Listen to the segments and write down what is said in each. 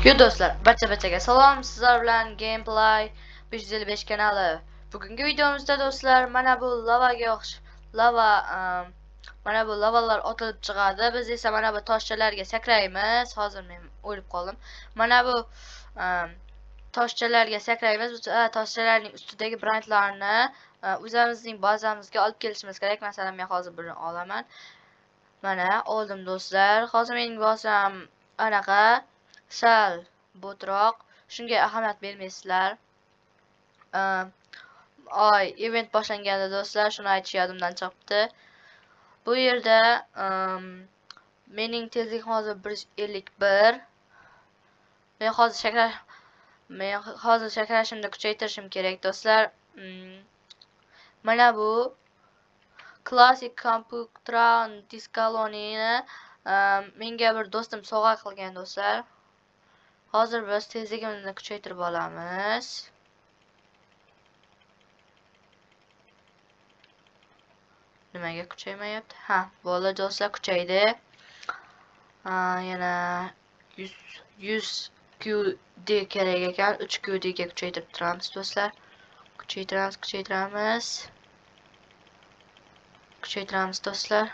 Yo do'stlar, barcha-barchaga salom. Sizlar bilan Gameplay 555 kanali. Bugungi videomizda do'stlar, mana bu lavaga o'xsh lava mana bu lavalar otilib chiqadi. Biz esa mana bu toshchalarga sakraymiz. Hozir men o'lib qoldim. Mana bu toshchalarga sakraymiz. Biz toshchalarning ustidagi brandlarni o'zimizning bazamizga olib kelishimiz kerak. Masalan, men hozir buni olaman. Mana oldim do'stlar. Hozir mening bazam anaqa sal bo'troq, shunga ahamiyat bermaysizlar. Oy, event boshlanganda do'stlar, shuni aytish yodimdan chiqibdi. Bu yerda mening tezligim hozir 151. Men hozir sakrashimni kuchaytirishim kerak do'stlar. Mana bu klassik kompyutran diskalonini menga bir do'stim sovg'a qilgan do'stlar. Hozir biz tezligimizni kuchaytirib olamiz. Nimaga kuchaymayapti? Ha, bo'ldi do'stlar, kuchaydi. Yana 100 QD kerak ekan. 3 QD ga kuchaytirib turamiz do'stlar. Kuchaytiramiz, kuchaytiramiz. Kuchaytiramiz do'stlar.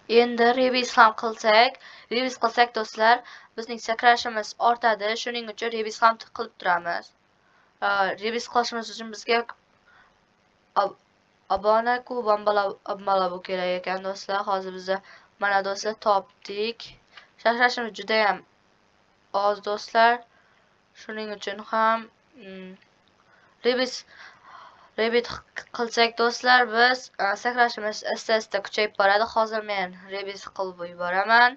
Endi revis ham qilsak, revis qilsak do'stlar, bizning sakrashimiz ortadi. Shuning uchun revis ham qilib turamiz. Revis qilishimiz uchun bizga abonaku bambala bu kerak ekan do'stlar. Hozir biz mana do'stlar topdik. Sakrashimiz juda ham oz do'stlar. Shuning uchun ham rebit qilsak do'stlar, biz sakrashimiz asta-asta kuchayib boradi. Hozir men rebis qilib yuboraman.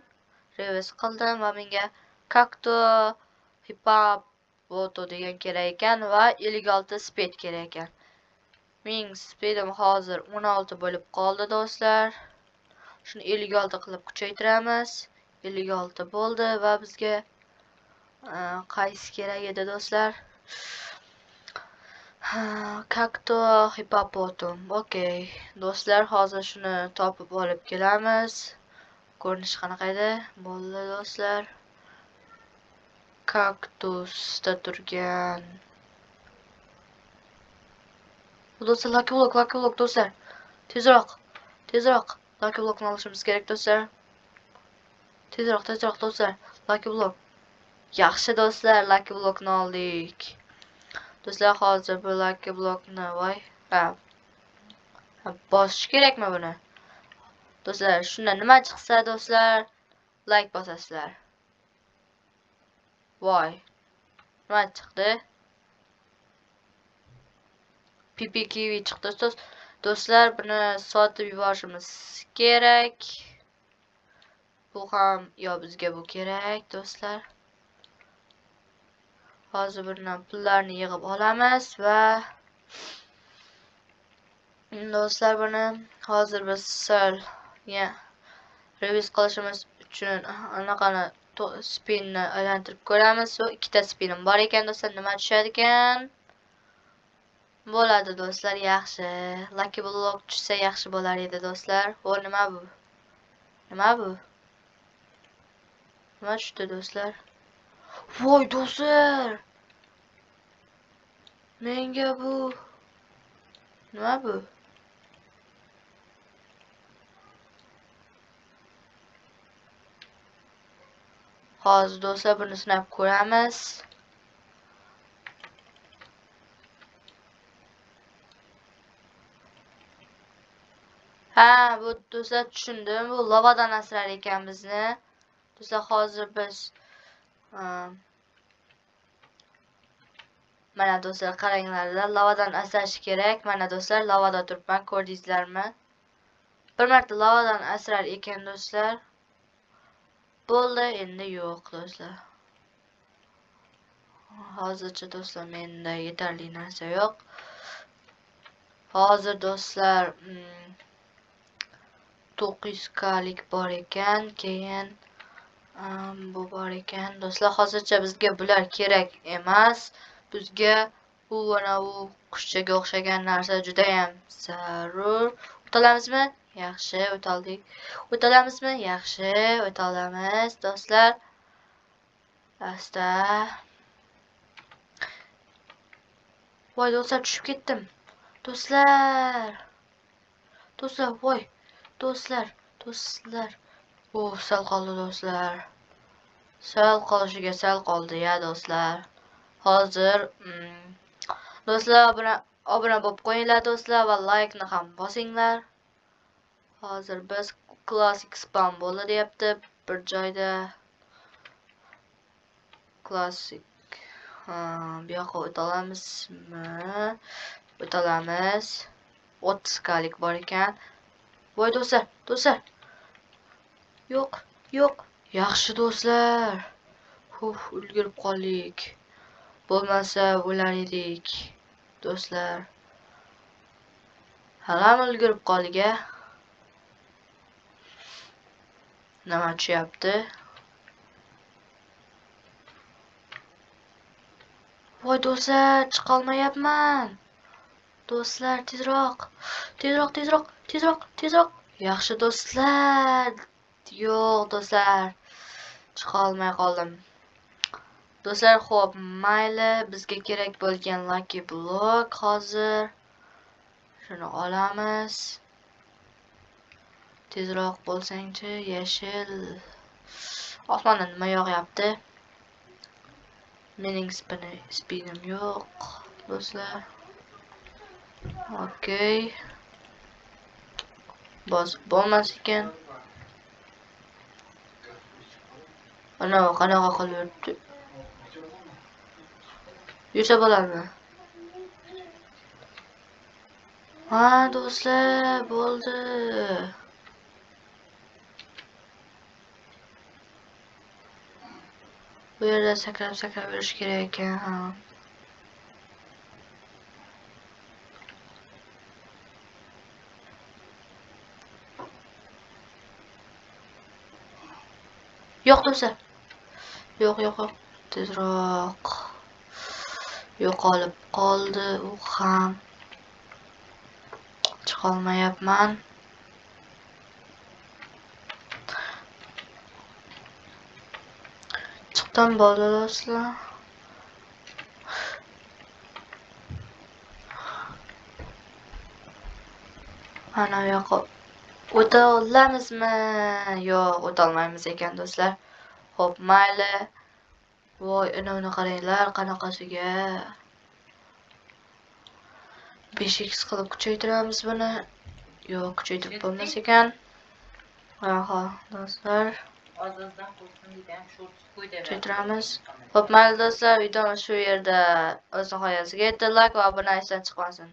Rebis qildim va menga kakto hipapoto degan kerak ekan va 56 speed kerak ekan. Mening speedim hozir 16 bo'lib qoldi do'stlar. Shuni 56 qilib kuchaytiramiz. 56 bo'ldi va bizga qaysi kerak edi do'stlar? Kakto hipopotam. Okey. Do'stlar, hozir shuni topib olib kelamiz. Ko'rinishi qanaqa edi? Bo'ldi do'stlar. Kaktusda turgan. Do'stlar, lucky block, lucky block do'stlar. Tezroq, tezroq lucky blockni olishimiz kerak do'stlar. Tezroq, tezroq do'stlar. Lucky block. Yaxshi do'stlar, lucky blockni oldik. Do'stlar, hozir bu lucky blockni voy, ha. Ha, bosish kerakmi buni? Do'stlar, shundan nima chiqsa do'stlar, like bosasizlar. Voy. Nima chiqdi? PP Kiwi chiqdi do'stlar, buni sotib yuborishimiz kerak. Bu ham yo bizga bu kerak do'stlar. Hozir bundan pullarni yig'ib olamiz va do'stlar buni hozir biz sal ya reviz qilishimiz uchun anaqani spinni aylantirib ko'ramiz. Va ikkita spinim bor ekan do'stlar, nima tushadi ekan? Bo'ladi do'stlar, yaxshi. Lucky block tushsa yaxshi bo'lar edi do'stlar. O nima bu? Nima bu? Nima tushdi do'stlar? Voy do'stlar! Menga bu nima bu? Hozir do'stlar buni sinab ko'ramiz. Ha, bu do'stlar tushundim. Bu lavadan asrar ekan bizni. Do'stlar, hozir biz mana do'stlar qaranglar, lavadan asrash kerak. Mana do'stlar, lavada turibman, ko'rdingizlarmi? Bir marta lavadan asrar ekan do'stlar. Bo'ldi, endi yo'q do'stlar. Hozircha do'stlar menda yetarli narsa yo'q. Hozir do'stlar, to'qqiz kalik bor ekan, keyin bu bor ekan. Do'stlar, hozircha bizga bular kerak emas. Bizga u va u qushchaga o'xshagan narsa juda ham zarur. O'talamizmi? Yaxshi, o'taldik. O'talamizmi? Yaxshi, o'tolamiz do'stlar. Asta. Voy do'stlar, tushib ketdim. Do'stlar. Do'stlar, voy. Do'stlar, do'stlar. Oh, sal qoldi do'stlar. Sal qolishiga sal qoldi ya do'stlar. Hozir do'stlar obuna bo'lib qo'yinglar do'stlar va like-ni ham bosinglar. Hozir biz klassik spam bo'ldi deyapti bir joyda. Klassik. Ha, bu yoqqa o'ta olamizmi? O'ta olamiz. 30 kalik bor ekan. Voy do'stlar, do'stlar. Yo'q, yo'q. Yaxshi do'stlar. Huf, ulgurib qoldik. Bo'lmasa o'lar edik do'stlar. Hali ulgurib qoldik-a. Nima tushyapti? Voy do'stlar, chiqolmayapman. Do'stlar, tezroq. Tezroq, tezroq, tezroq, tezroq. Yaxshi do'stlar. Yo'q do'stlar. Chiqa olmay qoldim. Do'stlar, xo'p, mayli, bizga kerak bo'lgan lucky block hozir. Shuni olamiz. Tezroq bo'lsangchi, yashil. Osmondan nima yog'yapti? Mening spinim yo'q, do'stlar. Okey. Bosib bo'lmas ekan. Ana qanaqa qilib yuribdi? Yursa bo'ladimi? Ha, do'stlar, bo'ldi. Bu yerda sakrab-sakrab yurish kerak ekan, ha. Yo'q do'stlar. Yo'q, yo'q, yo'q. Tezroq. Yo'qolib qoldi u ham. Chiqa olmayapman. Chiqdim bo'ldi do'stlar. Mana bu yoqqa o'ta olamizmi? Yo'q, o'ta olmaymiz ekan do'stlar. Xo'p, mayli. Voy, uni qaranglar, qanaqasiga. 5x qilib kuchaytiramiz buni. Yo'q, kuchaytirib bo'lmas ekan. Aha, do'stlar. Oz-ozdan qo'ysin deydi, ham shorts qo'y deb. Kuchaytiramiz. Xo'p, mayli do'stlar, videomiz shu yerda o'z nihoyasiga yetdi. Like va obuna esdan chiqmasin.